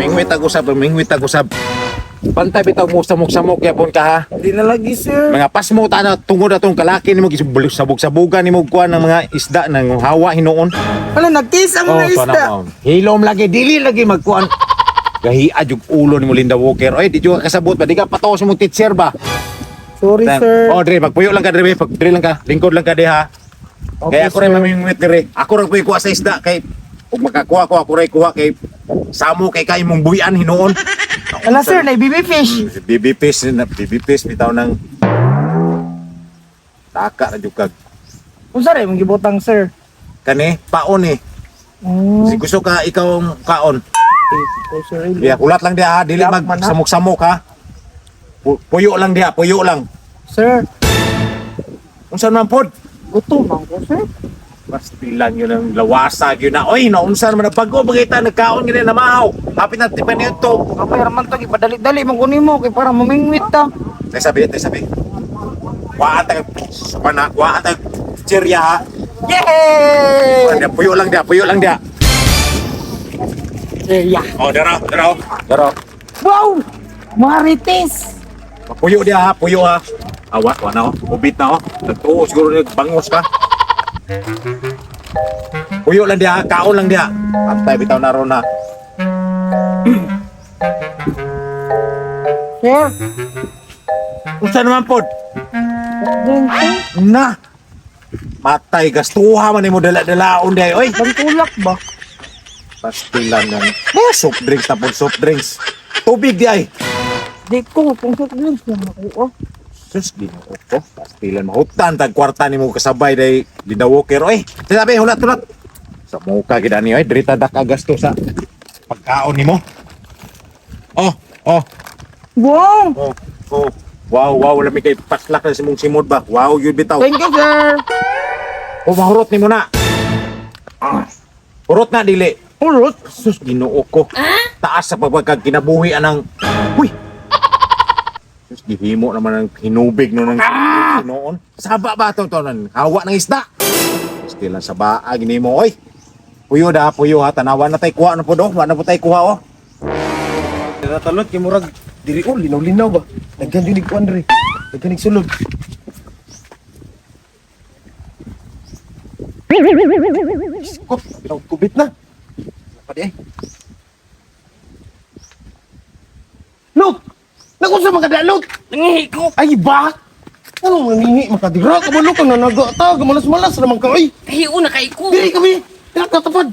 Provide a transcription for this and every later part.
Mamingwit ag usab, mamingwit ag usab. Bantay bitaw mo samok-samok yapon ka ha. Di na lagi, sir. Mga pasmo ta na tungod atong kalaki nimo gisabog-sabugan nimo kuan ng mga isda nang hawa hinuon. Wala, nagtiis ang mga Oh, isda. oh. Hilom lagi dili lagi magkuan. Gahia jug ulo nimo Linda Walker. Oy, di jud ka kasabot ba? Di ka pataw sa mong teacher ba? Sorry, sir. Oh, dre, magpuyo lang ka dre, pag dre lang ka, lingkod lang ka diha. Okay, Kaya ako rin sir. mamingwit dre. Ako ra kuha sa isda kay ug makakuha ko ako ray kuha kay samo kay kay mong buyan hinuon. Ala, sir, na baby fish. Baby fish na baby fish bitaw ng taka na jud kag Unsa rin, mong gibutang, sir? kani paon eh. Oh, Si gusto ka ikaw ang kaon. ko, sir. Diya kulat lang diha ha, dili Yak mag man, ha? samok-samok ha. Puyo lang diha, puyo lang. Sir, Unsa man pod? gutom man ko, sir. Pastilan yun ang lawasa yun na. Oy, naunsa naman na bago bagita nagkaon gini na mahaw. Hapit na tipan nito. Kamay raman to, ipadali-dali man ko nimo kay para mamingwit ta. Tay sabi, tay sabi. Waan tag pana, waan tag chirya ha. Yay! Diya, puyo lang diya, puyo lang diya. Yeah. Oh, dara, dara. Dara. Wow! Marites! Puyo diya ha, puyo ha. Awa, wa na oh. Ubit na oh. Nagtuo siguro nagbangos ka. Puyo lang diya, ha? Kaon lang diya. Pantay bitaw na ron ha. Sir, Unsa naman pod? dito. Na. Matay gastuha man nimo dala-dalaon diay oy. Bangkulak ba? Pastilan lang. Eh, soft drinks na po, soft drinks. Tubig di ay. Di ko, kung soft drinks na makuha. Sus, ginoo ko. Pastilan, mahutan, tag kwarta ni mo kasabay day Linda Walker. Oy, sabi, hulat, hulat. Sa muka gid ani oy, dirita dak gasto sa pagkaon nimo. Oh, oh, Wow! oh, oh. Wow, wow, lami kay paslak na si mong simod ba. Wow, yun bitaw. Thank you, sir! Oh, mahurot nimo na. Ah, hurot na dili. Urot! Sus, ginoo ko. Taas sa pagpagkag kinabuhi anang... Uy! Sus, gihimo naman ang hinubig no ng noon. Saba ba ito to? Hawa ng isda. Still ang saba, gini mo, oy. Puyo da, puyo ha. Tanawa na tayo kuha na po do. Wa na po tayo kuha, oh. Tinatalot kay murag diri oh linaw-linaw ba. Daghan jud kuan diri. Daghan nig sulod. Ko, kubit na. Padi ay. Lot! Nakunsa man ka Lot? Nangihi ko! Ay ba? Ano mangingi makadira ka ba Lot? Ang nanaga ta, gamalas-malas naman ka oy. Kahiyo na kay ko. Diri kami. Dira ka tapad.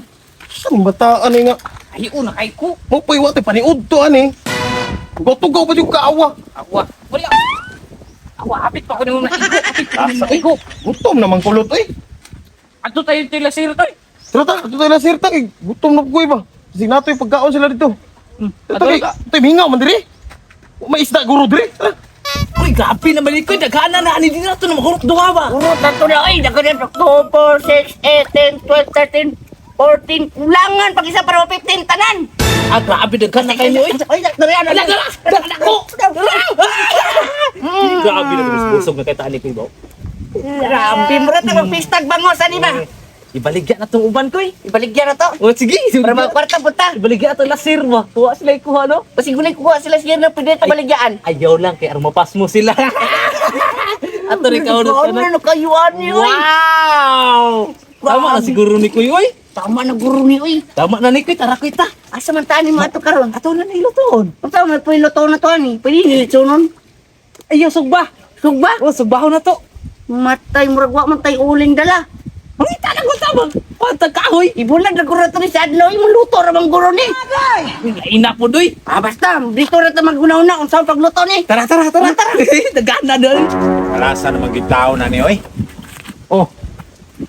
Saan bataan eh nga? Kahiyo na kay ko. Mo pa'y wa tay paniud to ani. Gotugaw pa yung kaawa. Awa. Wala. Awa, hapit pa ko nimo na igo. Hapit pa ko nimo na igo. Gutom naman kulot eh. Adto tayo tila sir toy. Tara ta, ito tayo na sir ta, kay gutom na ko ba. Kasi nato yung pagkaon sila dito. Ito Ato kay, ito yung hingaw man diri. May isda guro diri. Tara. Uy, grabe naman ikoy. Daghana na ani din nato na mahurot duha ba. Urot na to na, ay, daghan na 2, 4, 6, 8, 10, 12, 13, 14, kulangan pag isa para 15 tanan. Ah, grabe daghan na kayo oy. Ay, dali, ano, Ala, dala, dala ko. Grabe na mas busog na kay tani ko ba. Grabe, mura ta magpistag bangos, ani ba? Ibaligya na tong uban ko eh. Ibaligya na to. O sige, Para magkwarta punta. Ibaligya to lasir ba. Kuha sila ikuha no. Kasi gulay kuha sila siya na pwede ta baligyaan. Ayaw lang kay armapas mo sila. Ato rin ka Ano na kayo, ani, oy. Wow! Tama na siguro ni Kuy, oy. Tama na guro ni, oy. Tama na ni Kuy, tara Kuy ta. Asa man tani mo ato karon? Ato na ni lutoon. Unsa man po luto na to ani? Pwede ni litsonon. Ayaw sugba. Sugba? Oh, sugbahon na to. Matay murag wa man tay uling dala. Mangita na ko tamang. Pantag kahoy. Ibulag na guro to ni sa adlaw, imong luto ra bang guro ni. Ina po doy. Ah, basta, dito ra ta maghunaw-na unsa ang pagluto ni. Tara, tara, tara. Tara. Dagana na. Malasa naman gitao na ni, oy. Oh.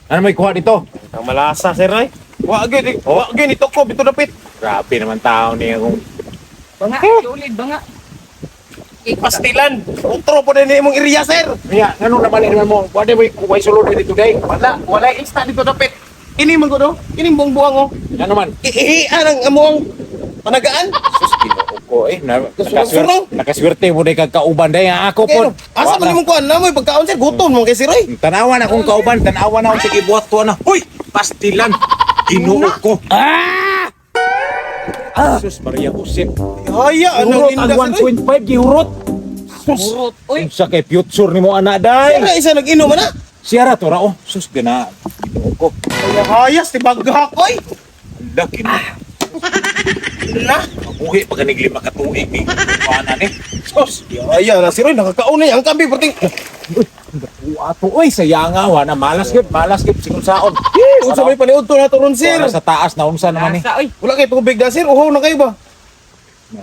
Ano may kuha dito? Ang malasa sir ay. Wa gyud, eh. Wa gyud ito ko bito dapit. Grabe naman tao niya kung Banga, ulid banga. Pastilan. Otro po din imong area sir. Kaya, ngano naman naman mo? Wala mo kuha sulod dito day. Wala, wala isda dito dapit. Ini man ko do. Ini buong buang oh. Ngano man? Iihian ang amuang panagaan. Sus, ginoo ko eh. Na, Kasurang-surang. nakaswerte mo day kag kauban day. Ah, ako po. Kaya, asa man imong kuan na mo pagkaon sir gutom man kay sir ay. Tanawan akong kauban, tanawan akong sige buhat to na. Uy, pastilan. Ginoo ko. Ah! Sus Maria Josep. Haya, ano Gihurot Linda ang sir? 1.5 gihurot. Sus. Hurot, oy. Unsa kay future nimo ana day? Sir, isa nag-inom ana. Siyara to ra oh. Sus gana. Ginoo ko. Hayas, tibaghak oy. Laki mo. Na. Mabuhi pa ganig 5 ka tuig ni ana ni. Sus. Haya na sir, oy, nakakaon na ang kambi perting. Ato oy sayanga wa na malas gyud, malas gyud singon saon. Unsa may paniudto na to ron sir? Wala sa taas na unsa naman ni. Nasa, oy. Wala kay tubig da sir, uhaw na kayo ba?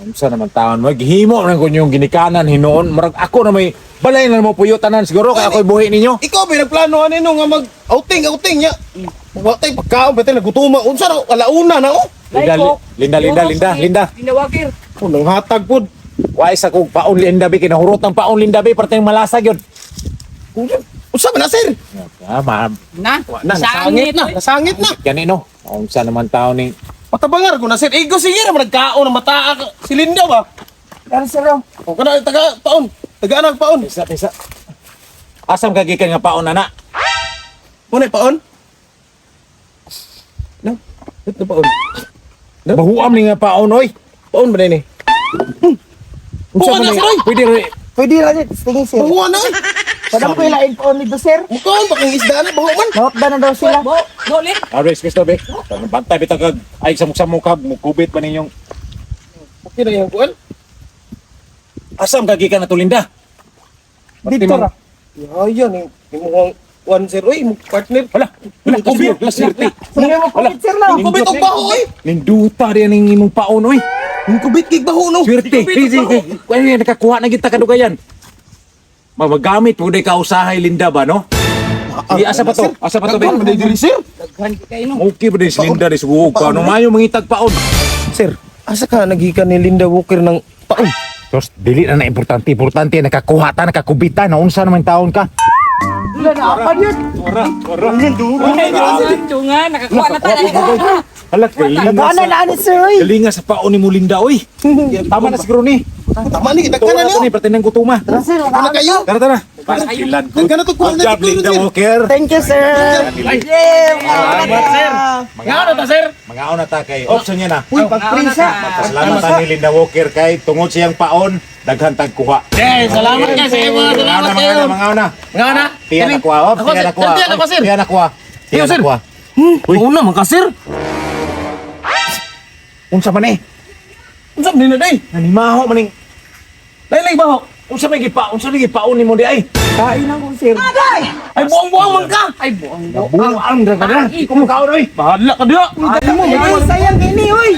Unsa naman taon mo gihimo man kun yung ginikanan hinuon murag ako na may balay na mo puyo tanan siguro kay ako'y buhi ninyo. Ikaw ba nagplano ani no nga mag outing outing nya. Wa tay pagkaon pa tay nagutuma unsa na alauna na oh. Linda, Linda, Linda, Linda, Linda. Linda Walker. Unang hatag pod. Wa isa kog paon Linda bi kinahurot ang paon Linda bi parteng malasa gyud. Unsa man na sir? Ah, ma Na, Na nasangit na, nasangit na. gani no. Unsa naman taon ni Patabangar ko na sir. Igo sige ra man nagkaon ng mataa ka. Si Linda ba? Pero sir, oh. O kana taga paon. Taga anag paon. Isa isa. Asam ka gikan nga paon ana? Muna paon. No. Ito paon. Bahuam ni nga paon oy. Paon ba ni? Unsa Buwan man na, ni? sir, oy. Pwede rin. Pwede ra ni tingin sir. Bahuan na oy. Padang ko ilain po nito sir. Mukaon pa kang isda na baho man. Mawakda na daw sila. Bo, go, Lin. Aris Kristo be. Bantay bitag kag ay samok-samok kag mukubit pa ninyong Okay na yung kuan. Asam ka gikan na to Linda? Dito ra. Yaya ni imuhang kuan sir oy, imong partner. Wala, wala kubit, wala swerte. Sige mo kubit sir no. Kubit og baho oy. Ninduta diyan ning imong paon oy. Yung kubit kig baho no. Swerte. Kuan ni nakakuha na kita kadugayan. Magamit mo day ka usahay Linda ba no? Sige, asa pa to? Asa pa to, be? Daghan man diri sir. Daghan kay no. Okay ba din si Linda di suguog pa? Ano mayo mangitag paon? Sir, asa ka naghikan ni Linda Walker ng paon? Sos, dili na na importante. Importante nakakuha ta, nakakubita, naunsa naman taon ka. Wala na apan yun. Ora, ora. Tunga, nakakuha na ta. Nakakuha na. Hala, galinga Nagana sa, na ani sir oy. galinga sa paon ni mo Linda oy. Tama na siguro ni. Tama ni daghan na Tama niyo. ni, pretendang gutuma. Tara sir, Ano kayo? Tara, tara. Pasilan. Daghan na to kuan Good na job, dito, Linda sir. Walker. Thank you sir. Yeah, Salamat, sir. Mga na ta, sir. Mga na ta kay option niya na. Uy, pagprisa. Pasalamat ta ni Linda Walker kay tungod siyang paon, daghan tag kuha. Eh, salamat kayo sa imo. Salamat kayo. Mga na. Mga na. Tiyan na kuha. Oh, Ako, tiyan na sir. kuha. Tiyan na kuha, sir. Tiyan na kuha. Tiyan na sir. kuha. Uy, una man ka sir. Unsa man eh? Unsa man ni na day? Nanimaho man ning Laylay baho. unsa may gipa, unsa may gipaon nimo di ay? Kain ako sir. Ay buang-buang man ka. Ay, buang buang. Buang ra ka na. Di ko mo kaon oy. Bahala ka diha. Ay, sayang ini oy.